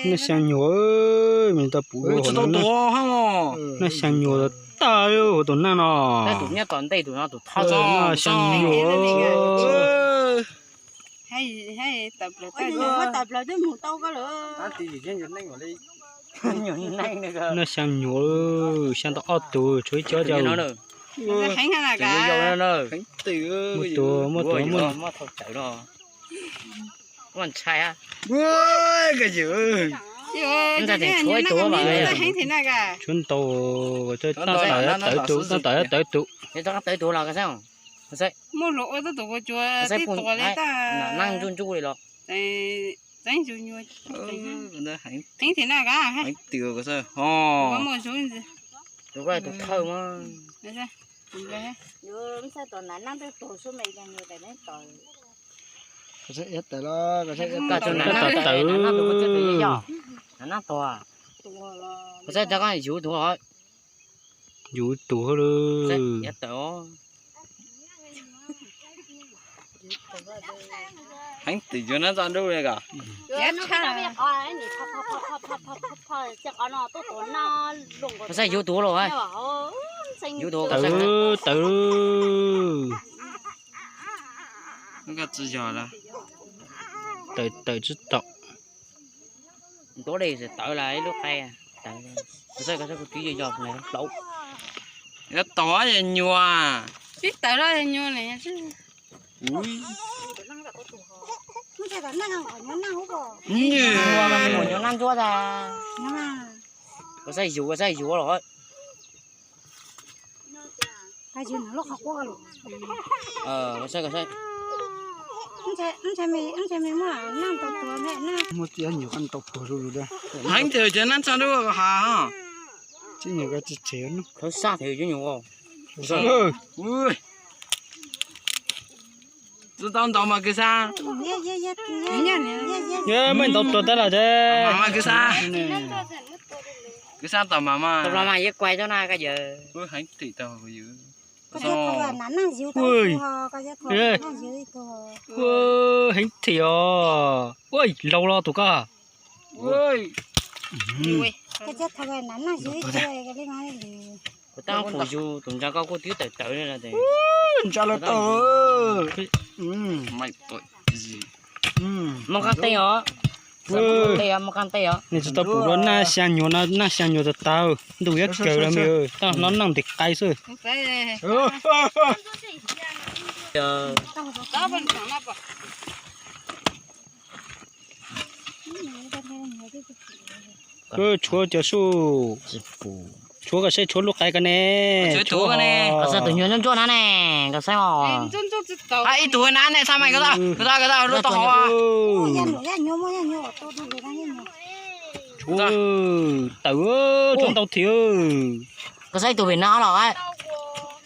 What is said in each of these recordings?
Naj xyaa nyuam, me tau pum dua hauv no. Naj xyaa nyuam tag li hauv tus naj no. Naj xyaa nyuam. Naj xyaa nyuam, xyaa tau ob tug tshuav ib co cas. Muaj tus, muaj tus, muaj tus. Tshuav ntau, tawv tus, tawv tus. Heev tiag, tus thawj mas. Tawv, tawv, tawv. Koj saib, koj yuav tus lawm. Heev tiag, yuav nab txaj nruj li ko. Koj saib, yuav tus lawm. Yuav tus, koj saib. Tawv, tawv. Tawv, tawv tsis tau. Ntuav li tawv lawm ib lub qe. Koj saib, koj saib kuv twb yog yog hlauv. Yuav tus yog nyuam. Twb tawv los yog nyuam ne. Nyuam, nyuam nab ntsuab tas. Koj saib yuav, koj saib yuav los. Koj saib, koj saib. Muaj tias nyuam koj tau tuag lug lug da. Heev tiag, cov nab txaj nruj ko ha. Tsis nyuam koj tsis tshev no. Khawb sab thiab cov nyuam. Tsis tau ntaus mas kwv Xab. Muaj ntaus tuag tab lawm ces. Kwv Xab, kwv Xab tau mas mas. Tau mas mas yeej kuaj cov na koj yawg. Heev tiag tau yus. Heev tiag os. Ua laus los tus ko. Kuv tab kuv yug tus ntsa koj kuj twb tawm tawv li. Ntsa los tau. Muaj qab teb os. Muaj qab teb os, muaj qab teb os. Nws tsis tau pum dua naj xyaa nyuam no, naj xyaa nyuam tawv tawv, ntuj yuav kawg lawm me, tau hnov neeg ntim qai xwb. Tshuav cov su, tshuav koj saib, tshuav lub qe ko ne. Koj saib tus nyuam ntsuab ntsuab na ne, koj saib os. Ib tug na ne, txha mais ko, ko ko lub tau hov. Tshuav tawv, tshuav ntau thiab. Koj saib tus pem no los,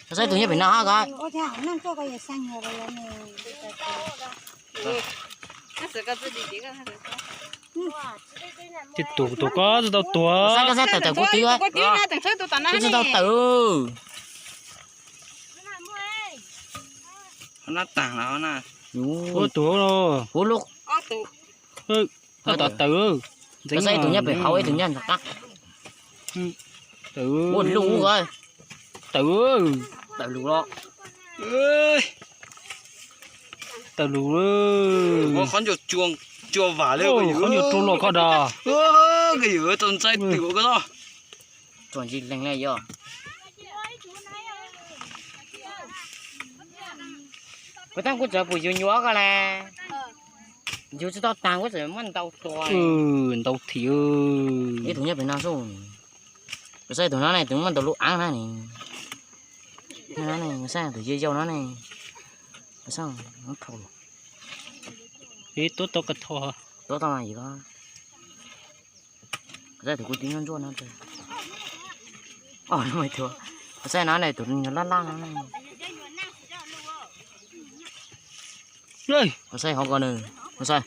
koj saib tus nyob pem no ko. Ces tus, tus ko tsis tau tuag. Koj saib, koj saib tawm tawm kuv twb, kuv tsis tau tawm. Ua tus, ua lub, tawm tawm. Koj saib tus nyob pem hauv, ib tus nyob nram qab. Ua lub, tawm, tawm lus los. Tawm lus, qhov ncauj tsuas vam li, qhov ncauj tsuas los koj dag. Koj yuav tau ntxaij twm koj. Tsuas ntsis leeg li yog. Kuv tab kuv txawm pum yus nyuam ko las. Yus tsis tau tag kuv txawm muab ntau tua. Ntau thiab. Ib tug nyob pem no xwb. Koj saib tus no ne, tus muaj ntau lub aav na ne. Koj saib tus yau yau no ne. Koj saib, ib tuab tau koj tho. Tuab tau mas yus ko. Koj saib tus kuv twb nyob ntsuab no. Koj saib no ne, tus nyuag laj laj no ne. Koj saib hauv ko nws, koj saib.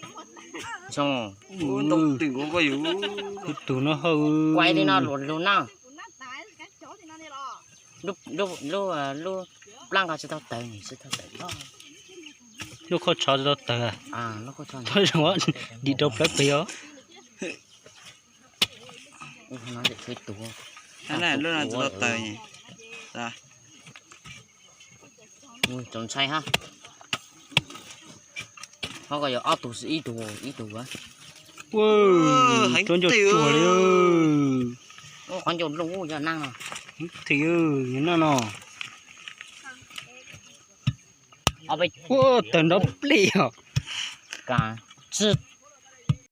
Tus no hawj. Kuaj li no luag lug na. Lub, lub, lub plaab ko tsis tau tawg, tsis tau tawg. Lub khaub tsho tsis tau tawg. Dim rau plawv pes os. Lub no tsis tau taws. Txaus ntshai hab. Qhov ko yog ob tug xwb, ib tug, ib tug. Qhov ncauj tsuag li. Qhov ncauj nplooj ub yog nab no. Thim, yog nab no. Ua tawg nrov plig os. Kas tsi